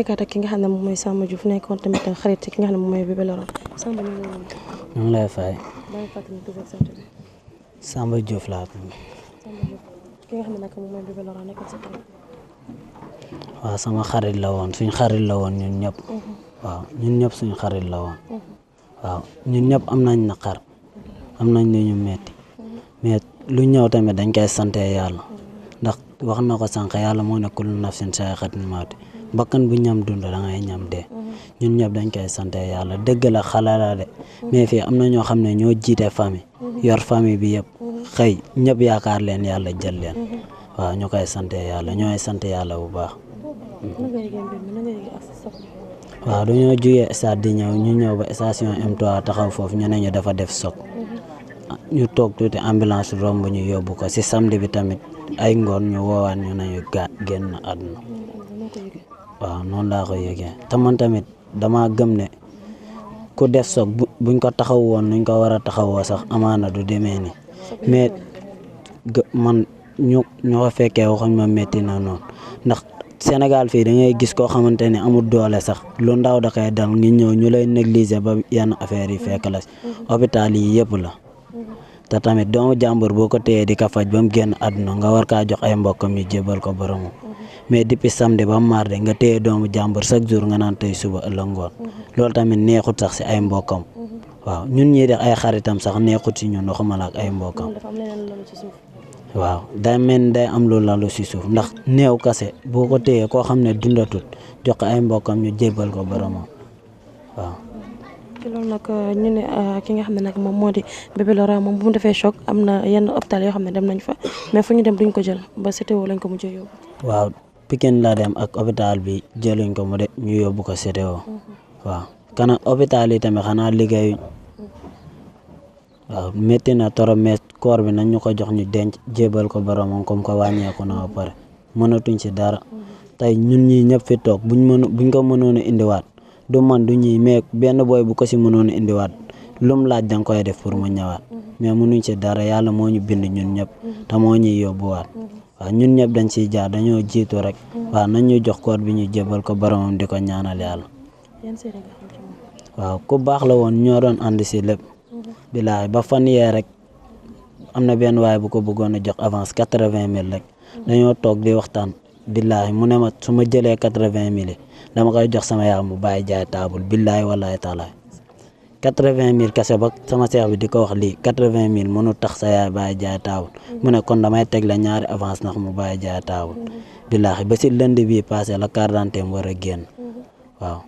nekkaat ak ki nga xam ne moom mooy Samba Diouf nekkoon tamit xarit ki nga xam ne moom mooy Bébé Laurent Samba ñu ngi lay nuyu. ñu ngi lay fay. bàyyi fàttali ñu tudd ak sant bi. Samba Diouf laa tudd. Samba Diouf ki nga xam ne nag moom mooy Bébé Laurent nekkoon sa xarit. waaw sama xarit la woon suñ xarit la woon ñun ñëpp. waaw ñun ñëpp suñ xarit la woon. waaw ñun ñëpp am nañ naqar. am nañ lu ñu metti mais lu ñëw tamit dañ koy sante yàlla. ndax wax na ko sànq yàlla moo ne kullu nafsin zaa'iqatul mawt bakkan bu ñam dund da ngay ñam dee. ñun ñëpp dañ koy sante yàlla dëgg la xale la de mais fii am na ñoo xam ne ñoo jiite famille. yor famille bi yëpp xëy ñëpp yaakaar leen yàlla jël leen. waaw ñu koy sante yàlla ñooy sant yàlla bu baax. waaw dañoo jugee stade di ñëw ñu ñëw ba station M3 taxaw foofu ñu ne ñu dafa def choc ñu toog tuuti ambulance romb ñu yóbbu ko si samedi bi tamit ay ngoon ñu woowaat ñu nañu génn àdduna. waaw noonu laa ko yëgee te man tamit dama gëm ne ku def choc buñ ko taxaw woon nuñ ko war a taxawoo sax amaana du demee ni mais man ñu ko fekkee waxuñ ma métti na noonu ndax Sénégal fii da ngay gis koo xamante ne amul doole sax lu ndaw da koy dal ngi ñëw ñu lay négliger ba yenn affaires yi fekk la hôpital yi yëpp la te tamit doomu jàmbur boo ko téyee di ko faj ba mu génn àdduna nga war kaa jox ay mbokkam ñu jébal ko boromam mais depuis samedi ba mardi nga téye doomu jàmbur chaque jour nga naan tey suba ëllëg ngoon loolu tamit neexut sax si ay mbokkam waaw ñun ñii def ay xaritam sax neexut si ñun waxuma la ak ay mbokkam. waaw day mel ni day am lu lalu si suuf ndax néew kase boo ko téyee koo xam ne dundatut jox ko ay mbokkam ñu jébbal ko boromam waaw. ci loolu nag ñu ne ki nga xam ne nag moom moo di Bébé Laurent moom bu mu defee choc am na yenn hôpital yoo xam ne dem nañ fa mais fu ñu dem duñ ko jël ba CTO lañ ko mujjee yóbbu. waaw Pikine la dem ak hôpital bi jëluñ ko mu de ñu yóbbu ko CTO. waaw kana hôpital yi tamit xanaa liggéeyuñ. waaw métti na trop mais koor bi nañ ñu ko jox ñu denc jébal ko boromam comme que wàññeeku na ba pare mënatuñ ci dara tey ñun ñii ñëpp fi toog buñ ko mënoon a indiwaat du man du ñii mais benn booy bu ko si mënoon a indiwaat lum laaj danga koy def pour mu ñëwaat mais mënuñ ci dara yàlla moo ñu bind ñun ñëpp te moo ñuy yóbbuwaat waaw ñun ñëpp dañ siy jaar dañoo jiitu rek waaw nañ ñu jox koor bi ñu jébal ko boromam di ko ñaanal yàlla. waaw ku baax la woon ñoo doon ànd si lépp. bilaay ba fan yee rek am na benn waay bu ko bëggoon a jox avance 80 000 rek dañoo toog di waxtaan bilaay mu ne ma su ma jëlee 80 000 dama koy jox sama yaay mu bàyyi jaay taabul bilaay walaay taalaay 80 000 kese ba sama seex bi di ko wax lii 80 000 mënu tax sa yaay bàyyi jaay taabul mu ne kon damay teg la ñaari avance ndax mu bàyyi jaay taabul bilaay ba si lënd bii passé la carte d'identité war a génn waaw.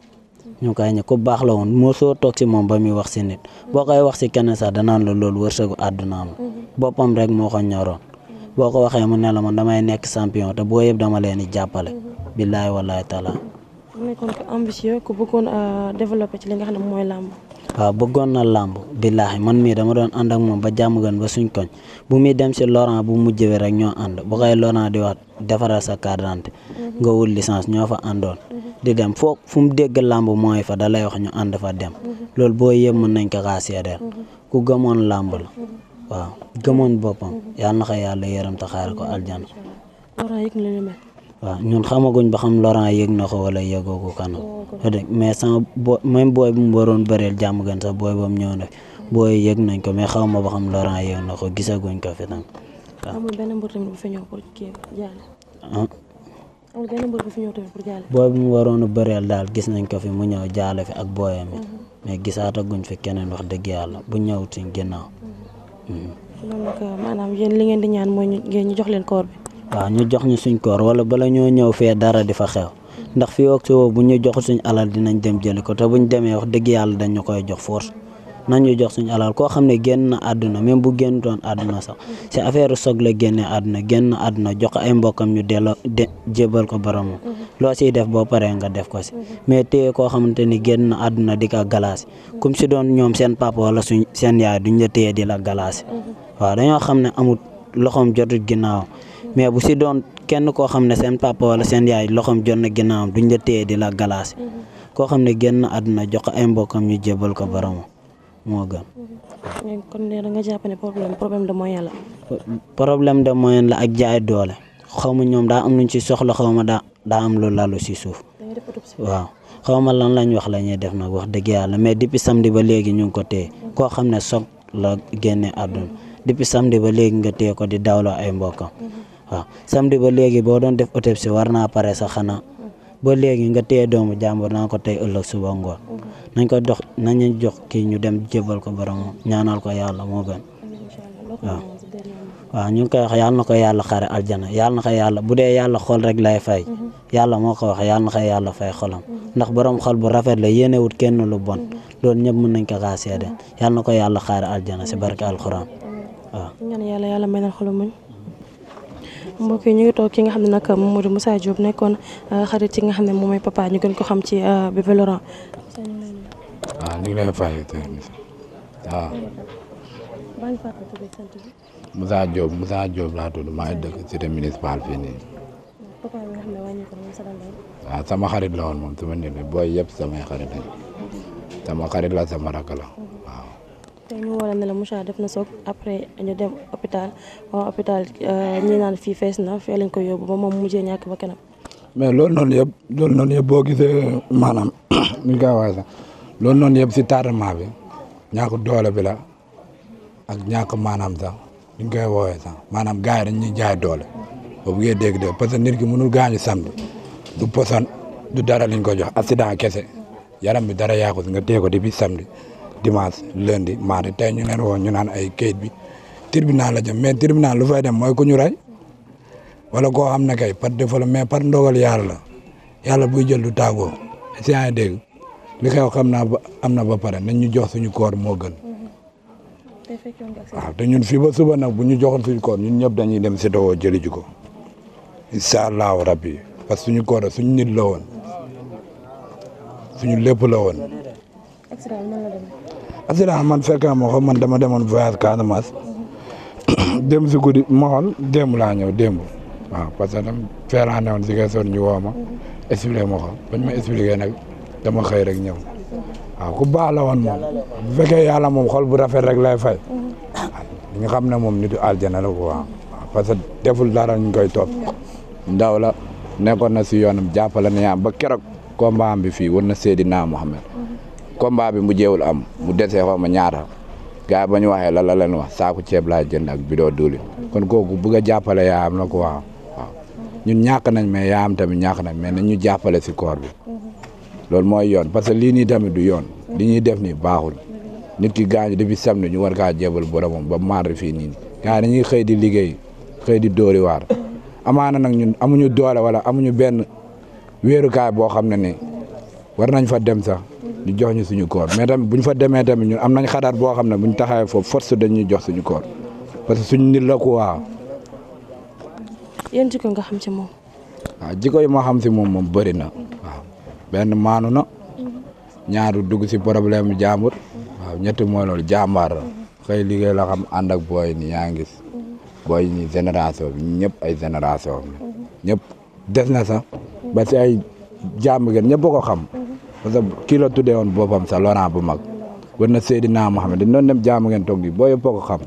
ñu koy ñe ku baax la woon moo soo toog si moom ba muy wax si nit boo koy wax si kenn sax danaan la loolu wërsëgu àddunaam la boppam rek moo ko ñoroon boo ko waxee mu ne la man damay nekk champion te boo yëpp dama leen di jàppale billaay wallaay taala. mu nekkoon ko ambitieux ku bëggoon développé ci li nga xam ne mooy làmb. waaw bëggoon na làmb billaahi man mii dama doon ànd ak moom ba jàmm gën ba suñ koñ bu muy dem si Laurent bu mujj bi rek ñoo ànd bu koy Laurent di wax defaral sa carte d'identité nga wut licence ñoo fa àndoon di dem fu mu dégg làmb mooy fa da lay wax ñu ànd fa dem loolu boo yëpp mën nañ ko kaa seedeel ku gëmoon làmb la waaw gëmoon boppam yàlla na ko yàlla yërëm te xaare ko aljana. waaw ñun xamaguñ ba xam Laurent yëg na ko wala yëgoo ko kanam mais sama même booy bu mu waroon bëreel jàmm gën sax booy boobu ñëw na fi booy yëg nañ ko mais xaw ma ba xam Laurent yëg na ko gisaguñ ko fi tam. waaw amul benn mbër tamit bu fi ñëw pour kii jaale. amul benn mbër bu fi ñëw tamit pour jaale. booy bu mu waroon a bëreel daal gis nañ ko fi mu ñëw jaale fi ak booyam it mais gisaataguñ fi keneen wax dëgg yàlla bu ñëw suñ ginnaaw. loolu nag maanaam yéen li ngeen di ñaan mooy ñu jox leen koor bi. waaw ñu jox ñu suñ koor wala bala ñoo ñëw fee dara di fa xew ndax fii ak suba bu ñu jox suñ alal dinañ dem jëli ko te buñ demee wax dëgg yàlla dañ ñu koy jox force nañ ñu jox suñ alal koo xam ne génn na àdduna même bu génnutoon àdduna sax si affaire soog la génnee àdduna génn àdduna jox ay mbokkam ñu delloo jébal ko boromam loo siy def boo paree nga def ko si mais téye koo xamante ni génn na àdduna di ko galaasi comme si doon ñoom seen papa wala seen yaay duñ la téye di la galaasi waaw dañoo xam ne amul loxoom jotut ginnaaw mais bu si doon kenn koo xam ne seen papa wala seen yaay loxoom jot na ginnaawam duñ la téye di la galaasi koo xam ne génn àdduna jox ay mbokkam ñu jébal ko boromam moo gën. kon da nga jàpp ne problème de moyen la. problème de moyen la ak jaay doole xaw ma ñoom daa am luñ ci soxla xaw ma daa am lu lalu si suuf. waaw xaw ma lan lañ wax la ñuy def nag wax dëgg yàlla mais depuis samedi ba léegi ñu ngi ko téye koo xam ne soog la génne àdduna depuis samedi ba léegi nga téye ko di dawloo ay mbokkam waaw samedi ba léegi boo doon def autopsie war naa pare sax xanaa ba léegi nga téye doomu jàmbur naa ko tey ëllëg suba ngoon nañu jox kii ñu dem jébal ko borom ñaanal ko yàlla moo gën waaw ñu ngi koy wax yàlla na ko yàlla xare aljana yàlla na ko yàlla bu dee yàlla xol rek lay fay yàlla moo ko wax yàlla na ko yàlla fay xolam ndax borom xol bu rafet la yéenewut kenn lu bon loolu ñëpp mën nañ ko kaa seede yàlla na ko yàlla xare aljana si barke alxuraan waaw. ñaan yàlla may na xolu muñ. mbokk yi ñu ngi toog ki nga xam ne nag moom moo di Moussa Diop nekkoon xarit ci nga xam ne moom mooy papa ñu gën ko xam ci bébé Laurent. waaw ñu ngi lay fay waaw. Moussa Diop laa tudd maa ngi dëkk cité municipal fii nii. waaw sama xarit la woon moom sama nit bi booy yëpp samay xarit lañ sama xarit la sama rakk la waaw. tey ñu woo la ne la Moussa def na soog après ñu dem hôpital ñi naan fii fees na fii lañ ko yóbbu ba moom mujjee ñàkk ba kanam. mais loolu noonu yëpp boo gisee maanaam ñu koy waxee sax loolu noonu yëpp si tardement bi ñàkk doole bi la ak ñàkk maanaam sax ñu koy woowee sax maanaam gars yi dañ ñuy jaay doole boo buggee dégg-dégg parce que nit ki mënul gaañu samedi du poson du dara liñ ko jox accident kese yaram bi dara yaaku si nga téye ko depuis samedi dimanche lundi mardi tey ñu leen woo ñu naan ay kayit bi tribunal la jëm mais tribunal lu fay dem mooy ku ñu rey wala koo xam ne kay par défaut la mais par ndogal yàlla la yàlla buy jël du tàggoo si yaa ngi dégg li xew xam naa ba am na ba pare nañ ñu jox suñu koor moo gën. waaw te ñun fii ba suba nag bu ñu joxoon suñu koor ñun ñëpp dañuy dem si doo jëli ji ko incha allahu rabbi parce que suñu koor suñu nit la woon suñu lépp la woon. accident man fekk na ma xam man dama demoon voyage Casamance démb si guddi ma xool démb laa ñëw démb waaw parce que tam feeraa ne woon si Ziguinchor ñu woo ma expliqué ma ko bañ ma expliqué nag dama xëy rek ñëw waaw ku baax la woon moom bu fekkee yàlla moom xol bu rafet rek lay fay nga xam ne moom nitu aljana la ko waaw parce que deful dara ñu koy topp ndaw la nekkoon na si yoonam jàppale na yaa ba keroog combat bi fii war na Seydina Mohamed combat bi mu jeewul am mu desee xaw ma ñaata gars ba ñu waxee la leen wax saaku ceeb laa jënd ak bidon diwlin kon kooku bëgg a jàppale yaayam la ko waaw ñun ñàkk nañ mais yaayam tamit ñàkk nañ mais nañ ñu jàppale si koor bi loolu mooy yoon parce que lii nii tamit du yoon li ñuy def nii baaxul nit ki gaañu depuis samedi ñu war kaa jébal boromam ba mardi fii nii gars yi dañuy xëy di liggéey xëy di dóori waar amaana nag ñun amuñu doole wala amuñu benn wéerukaay boo xam ne ni war nañ fa dem sax ñu jox ñu suñu koor mais tamit bu ñu fa demee tamit ñun am nañ xadaat boo xam ne bu ñu taxawee foofu force dañuy jox suñu koor parce que suñu nit la ko waaw. yéen jikko nga xam ci moom. waaw jikko yi ma xam si moom bëri na waaw benn maanu na ñaaru dugg si problème mu jàmbur waaw ñetti mooy loolu jàmbaar la xëy liggéey la xam ànd ak booy ni yaa ngi gis booy ni génération bi ñëpp ay génération ñëpp des na sax ba si ay jàmm ngeen ñëpp ko xam. parce que kii la tuddee woon boppam sax Laurent bu mag war na Seydina Mohamed dañ doon dem jaamu ngeen toog di boo yëpp ko xam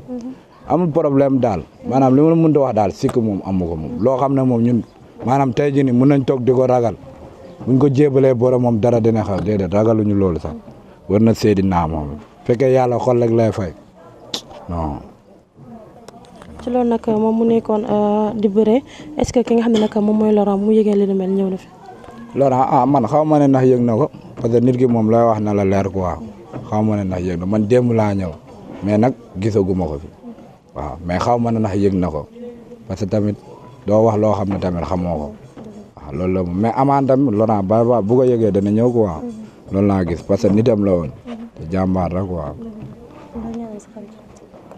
amul problème daal maanaam li ma la mënut a wax daal sikk moom amu ko moom loo xam ne moom ñun maanaam tey jii nii mun nañ toog di ko ragal buñ ko jébalee borom moom dara dina xew déedéet ragaluñu loolu sax war na Seydina Mohamed fekkee yàlla xol rek lay fay non. ci loolu nag moom mu nekkoon di bëre est-ce que ki nga xam ne nag moom mooy Laurent mu yëgee li nu mel ñëw na fi. Laurent man xaw ma ne ndax yëg na ko parce que nit ki moom lay wax na la leer quoi xaw ma ne ndax yëg na man démb laa ñëw mais nag gisaguma ko fi waaw mais xaw ma ne ndax yëg na ko parce que tamit doo wax loo xam ne tamit xamoo ko waaw loolu la mais amaan tamit Laurent ba bu ko yëgee dana ñëw quoi loolu laa gis parce que nitam la woon te jàmbaar rek quoi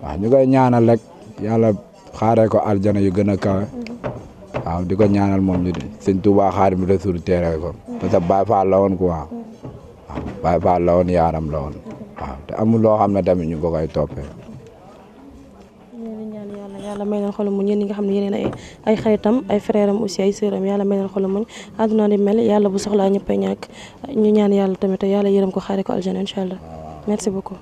waaw ñu koy ñaanal rek yàlla xaaree ko aljana yu gën a kawe. waaw di ko ñaanal moom ñu sëñ Tuubaa Xaadimu Rasuul teere ko parce que Baay Faal la woon quoi waaw Baay Faal la woon yaaram la woon waaw te amul loo xam ne tamit ñu ko koy toppee. ñaan yàlla may leen xolu muñ yéen ñi nga xam ne yeneen ay xaritam ay frère am aussi ay sœuram yàlla may leen xolu muñ àdduna di mel yàlla bu soxlaa ñëppay ñàkk ñu ñaan yàlla tamit yàlla yërëm ko xaare ko aljana incha allah merci beaucoup.